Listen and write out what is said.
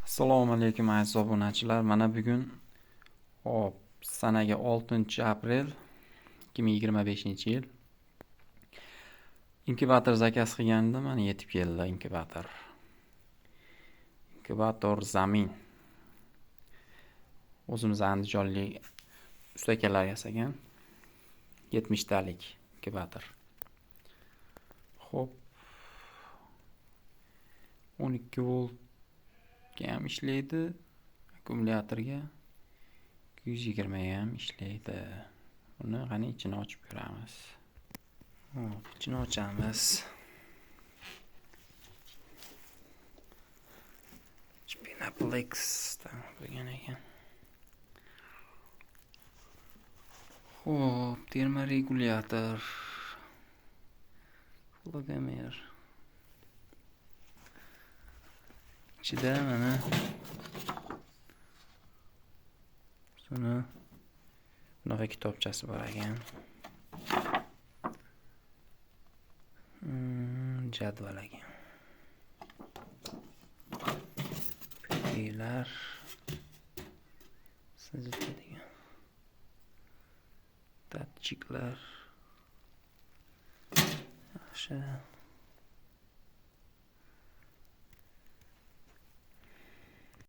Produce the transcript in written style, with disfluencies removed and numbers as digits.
Assalomu alaykum aziz obunachilar. Mana bugun hop, sanaga 6-aprel 2025-yil. Inkubator zakaz qilgandim, mana yetib keldi inkubator. Inkubator Zamin. O'zimiz Andijonlik ustakalar yasagan 70 talik inkubator. Xo'p. 12 voltga ham ishlaydi, akkumulyatorga 220 ga ham ishlaydi. Buni qani ichini ochib ko'ramiz. Hop, ichini ochamiz. Pinaplexdan bo'lgan ekan. Xo'p, termoregulyator, flogomer. Ichida mana shuni bunaqa kitobchasi bor ekan. Jadval ekan. Pullar degan datchiklar. Yaxshi.